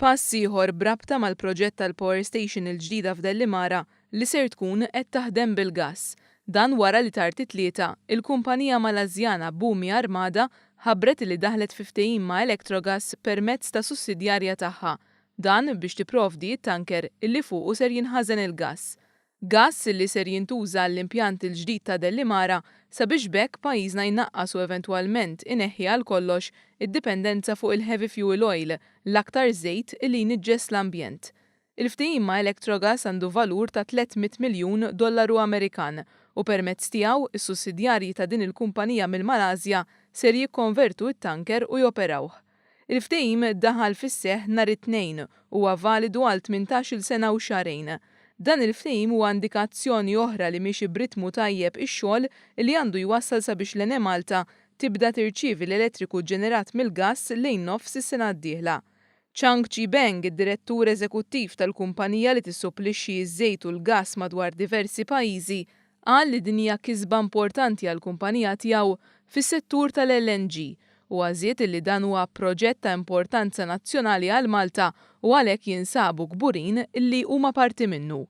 Pass ieħor b'rabta mal-proġett tal-power station il-ġdida f'Dellimara li ser tkun qed taħdem bil-gass. Dan wara li tard it-Tlieta, il-kumpanija Malażjana Bumi Armada ħabbret li daħlet fi ftehim ma' Electrogas permezz ta' sussidjarja tagħha. Dan biex tipprovdi t-tanker illi fuqu ser jinħażen il-gass. Gass li ser jintuża għall-impjant il-ġdid ta' Dellimara sabiex b'hekk pajjiżna jnaqqas u eventwalment ineħħi għal kollox id-dipendenza fuq il-heavy fuel oil, l-aktar żejt li jniġġes l-ambjent. Il-ftehim ma' Electrogas għandu valur ta' 300 miljun dollaru Amerikan u permezz tiegħu is-sussidjarji ta' din il-kumpanija mill-Malasja ser jikkonvertu t-tanker u joperawh. Il-ftehim daħal fis-seħħ nhar it-Tnejn u huwa validu għal 18-il sena u xahrejn. Dan il-ftehim huwa indikazzjoni oħra li miexi b'ritmu tajjeb ix-xogħol li għandu jwassal sabiex l-Enemalta tibda tirċievi l-elettriku ġenerat mill-gass lejn nofs is-sena d-dieħla. Chang Chi Beng, id-direttur eżekuttiv tal-kumpanija li tissupplixxi ż-żejt u l-gass madwar diversi pajjiżi, qal li din hija kisba importanti għall-kumpanija tiegħu fis-settur tal-LNG u żied li dan huwa proġett ta' importanza nazzjonali għal Malta u għalhekk jinsabu kburin li huma parti minnu.